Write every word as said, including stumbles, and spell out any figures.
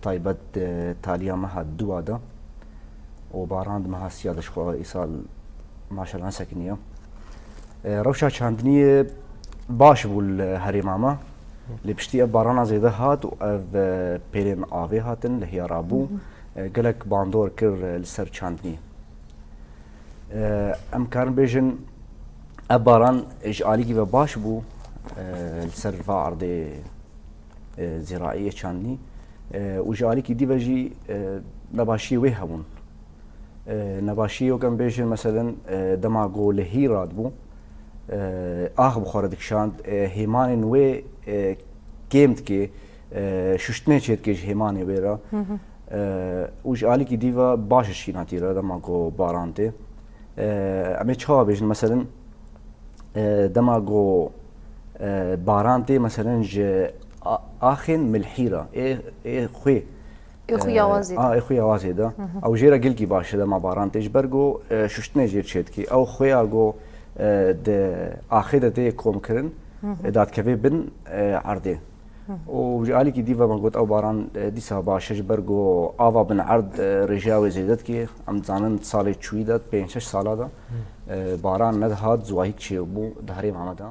taybet, e, taliya meha duwa de û baran di meha siya de ji xwe îsal maşallah nesekiniye. E, rewşa çandiniyê baş bû li herêma me. Lê piştî ev barana zêde hat û ev, e, pêlên avê hatin li hiya rabû, e, gelek bandor kir, e, li ser çandiniyê. E, em karin bêjin ev baran ji alîkî ve baş bû, e, li ser va erdê, e, zîraî yê çandinî, e, û ji alîkî dî ve jî, e, nebaşiyê wê hebûn. E, nebaşiyê wek em bêjin, meselen, e, dema ku li hîr radibû, e, ax bi xwe re dikişand, e, hêmanên wê, e, kêm dike, e, şuştinê çêdike ji hêmanê wê re. E, û ji alîkî dî ve baş şînatî re dema ku baran tê. E, em ê çawa bêjin, meselen, e, dema ku, e, baran tê, meselen, ji a-, axên milhî re, ê, ê xwê, Ê xwe ya wazê de. A, ê xwe ya wazê de. Ew jê re gelkî baş e dema baran tê. Ji ber ku, e, şuştinê jê çêdikê. Ew xwêya ku, e, di axê de tê komkirin, e, dadikeve bin, e, erdê. Û ji alîkî dî ve me got ew baran, e, dîsa baş e ji ber ku ava bin erd, e, rêjeya wê zêde dikê. Em dizanin salê çûyî de, pênc şeş sala de, e, baran nedihat, ziwahîk çêbû di herêma me de.